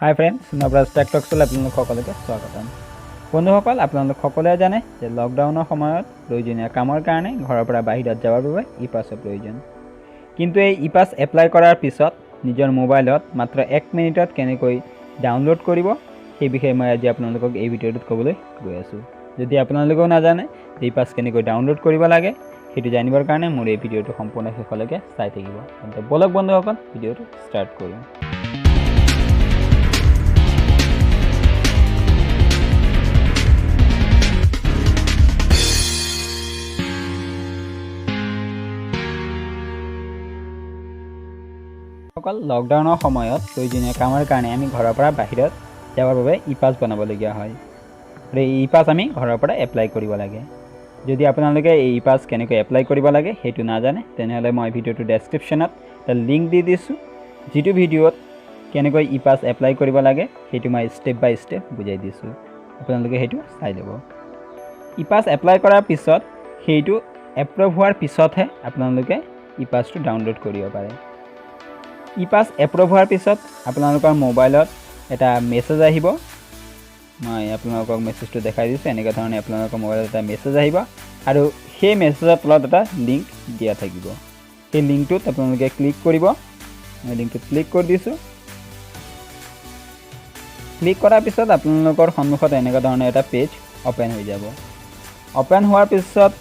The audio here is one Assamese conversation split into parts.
হাই ফ্ৰেণ্ডছ, নৱৰাজ টেক টক্সলৈ আপোনালোক সকলোকে স্বাগতম। বন্ধুসকল, আপোনালোক সকলোৱে জানে যে লকডাউনৰ সময়ত প্ৰয়োজনীয় কামৰ কাৰণে ঘৰৰ পৰা বাহিৰত যাবৰ বাবে ই পাছৰ প্ৰয়োজন। কিন্তু এই ই পাছ এপ্লাই কৰাৰ পিছত নিজৰ মোবাইলত মাত্ৰ 1 মিনিটত কেনেকৈ ডাউনলোড কৰিব, সেই বিষয়ে মই আজি আপোনালোকক এই ভিডিঅ'টোত ক'বলৈ গৈ আছোঁ। যদি আপোনালোকেও নাজানে যে ই পাছ কেনেকৈ ডাউনলোড কৰিব লাগে, সেইটো জানিবৰ কাৰণে মোৰ এই ভিডিঅ'টো সম্পূৰ্ণ শেষলৈকে চাই থাকিব। তেন্তে ব'লক বন্ধুসকল, ভিডিঅ'টো ষ্টাৰ্ট কৰোঁ। অকল লকডাউনৰ সময়ত প্ৰয়োজনীয় কামৰ কাৰণে আমি ঘৰৰ পৰা বাহিৰত যাবৰ বাবে ই পাছ বনাবলগীয়া হয় আৰু এই ই পাছ আমি ঘৰৰ পৰা এপ্লাই কৰিব লাগে। যদি আপোনালোকে এই ই পাছ কেনেকৈ এপ্লাই কৰিব লাগে সেইটো নাজানে, তেনেহ'লে মই ভিডিঅ'টোৰ ডেছক্ৰিপশ্যনত এটা লিংক দি দিছোঁ, যিটো ভিডিঅ'ত কেনেকৈ ই পাছ এপ্লাই কৰিব লাগে সেইটো মই ষ্টেপ বাই ষ্টেপ বুজাই দিছোঁ। আপোনালোকে সেইটো চাই ল'ব। ই পাছ এপ্লাই কৰাৰ পিছত, সেইটো এপ্ৰুভ হোৱাৰ পিছতহে আপোনালোকে ই পাছটো ডাউনলোড কৰিব পাৰে। ই পাছ এপ্ৰুভ হোৱাৰ পিছত আপোনালোকৰ মোবাইলত এটা মেছেজ আহিব। মই আপোনালোকক মেছেজটো দেখাই দিছোঁ। এনেকুৱা ধৰণে আপোনালোকৰ মোবাইলত এটা মেছেজ আহিব আৰু সেই মেছেজৰ তলত এটা লিংক দিয়া থাকিব। সেই লিংকটোত আপোনালোকে ক্লিক কৰিব। মই লিংকটোত ক্লিক কৰি দিছোঁ। ক্লিক কৰাৰ পিছত আপোনালোকৰ সন্মুখত এনেকুৱা ধৰণৰ এটা পেজ অ'পেন হৈ যাব। অ'পেন হোৱাৰ পিছত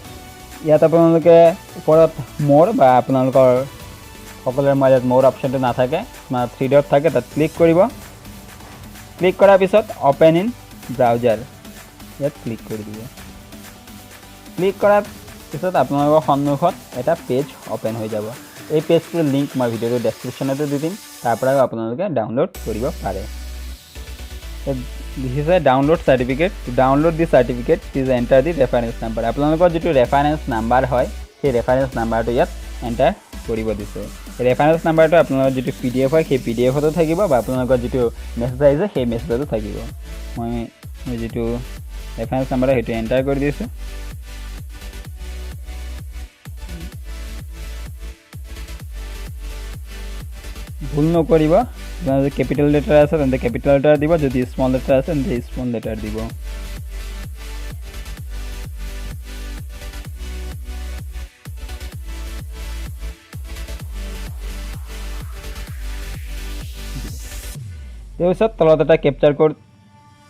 ইয়াত আপোনালোকে ওপৰত মোৰ বা আপোনালোকৰ সকলোৰে মোবাইলত মোৰ অপশ্যনটো নাথাকে, আপোনাৰ থ্ৰী ডট থাকে, তাত ক্লিক কৰিব। ক্লিক কৰাৰ পিছত অ'পেন ইন ব্ৰাউজাৰ ইয়াত ক্লিক কৰি দিব। ক্লিক কৰাৰ পিছত আপোনালোকৰ সন্মুখত এটা পেজ অ'পেন হৈ যাব। এই পেজটোৰ লিংক মই ভিডিঅ'টোৰ ডেছক্ৰিপশ্যনতো দি দিম, তাৰ পৰাও আপোনালোকে ডাউনলোড কৰিব পাৰে। লিখিছে "Download certificate. To download the certificate, please enter the reference number." আপোনালোকৰ যিটো ৰেফাৰেঞ্চ নাম্বাৰ হয়, সেই ৰেফাৰেঞ্চ নাম্বাৰটো ইয়াত এণ্টাৰ কৰিব দিছে। ৰেফাৰেঞ্চ নাম্বাৰটো আপোনালোকৰ যিটো পিডিএফ হয়, সেই পিডিএফতো থাকিব বা আপোনালোকৰ যিটো মেছেজ আহিছে, সেই মেছেজতো থাকিব। মই মোৰ যিটো ৰেফাৰেঞ্চ নাম্বাৰ সেইটো এণ্টাৰ কৰি দিছোঁ। ভুল নকৰিব। আপোনাৰ যদি কেপিটেল লেটাৰ আছে, তেন্তে কেপিটেল লেটাৰ দিব। যদি স্মল লেটাৰ আছে, তেন্তে স্মল লেটাৰ দিব। তাৰপিছত তলত এটা কেপচাৰ কোড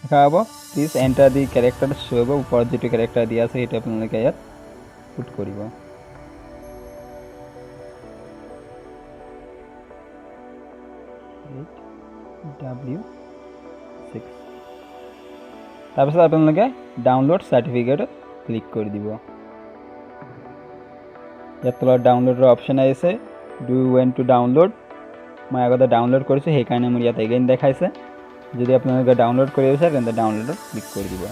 দেখা পাব। "Please enter the character" show হ'ব। ওপৰত যিটো কেৰেক্টাৰ দিয়া আছে, সেইটো আপোনালোকে ইয়াত পুট কৰিব। 8W6। তাৰপিছত আপোনালোকে ডাউনলোড চাৰ্টিফিকেটত ক্লিক কৰি দিব। ইয়াত তলত ডাউনলোডৰ অপশ্যন আহিছে, "Do you want to download?" মই আগতে ডাউনলোড কৰিছোঁ, সেইকাৰণে মোৰ ইয়াত এগেইন দেখাইছে। যদি আপোনালোকে ডাউনলোড কৰিব বিচাৰে, তেন্তে ডাউনলোডত ক্লিক কৰি দিব।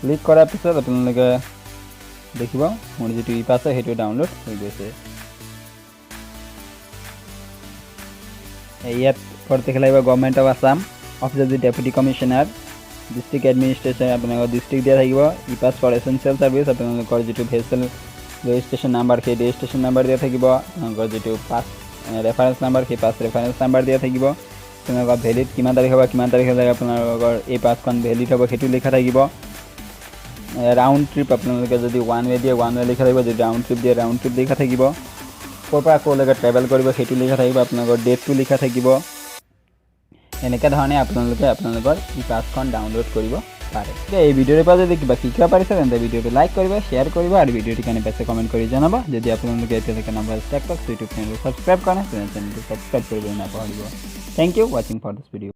ক্লিক কৰাৰ পিছত আপোনালোকে দেখিব মোৰ যিটো ই পাছ আছে, সেইটো ডাউনলোড হৈ গৈছে। ইয়াত ওপৰত লিখা লাগিব "Government of Assam, Office of the Deputy Commissioner, District Administration"। আপোনালোকৰ ডিষ্ট্ৰিক্ট দিয়া থাকিব। "E pass for essential service", আপোনালোকৰ যিটো ভেচেল ৰেজিষ্ট্ৰেশ্যন নাম্বাৰ, সেই ৰেজিষ্ট্ৰেশ্যন নাম্বাৰ দিয়া থাকিব। আপোনালোকৰ যিটো পাছ ৰেফাৰেঞ্চ নাম্বাৰ, সেই পাছ ৰেফাৰেঞ্চ নাম্বাৰ দিয়া থাকিব। আপোনালোকৰ ভেলিড কিমান তাৰিখৰ পৰা কিমান তাৰিখলৈকে আপোনালোকৰ এই পাছখন ভেলিড হ'ব, সেইটো লিখা থাকিব। ৰাউণ্ড ট্ৰিপ, আপোনালোকে যদি ওৱান ৱে দিয়ে, ওৱান ৱে লিখা থাকিব। যদি ৰাউণ্ড ট্ৰিপ দিয়ে, ৰাউণ্ড ট্ৰিপ লিখা থাকিব। ক'ৰ পৰা ক'লৈকে ট্ৰেভেল কৰিব, সেইটো লিখা থাকিব। আপোনালোকৰ ডেটটো লিখা থাকিব। এনেকৈ ধৰণে আপোনালোকে আপোনালোকৰ ই পাছখন ডাউনলোড কৰিব পাৰে। এতিয়া এই ভিডিঅ'টোৰ পৰা যদি কিবা শিকিব পাৰিছে, তেন্তে ভিডিঅ'টো লাইক কৰিব, শ্বেয়াৰ কৰিব আৰু ভিডিঅ'টো কেনে পাইছে কমেণ্ট কৰি জনাব। যদি আপোনালোকে এতিয়ালৈকে নৱৰাজ টেক টক্স ইউটিউব চেনেলটো ছাবস্ক্ৰাইব কৰা নাই, তেন্তে চেনেলটো ছাবস্ক্ৰাইব কৰিবলৈ নাপাহৰিব। Thank you watching for this video.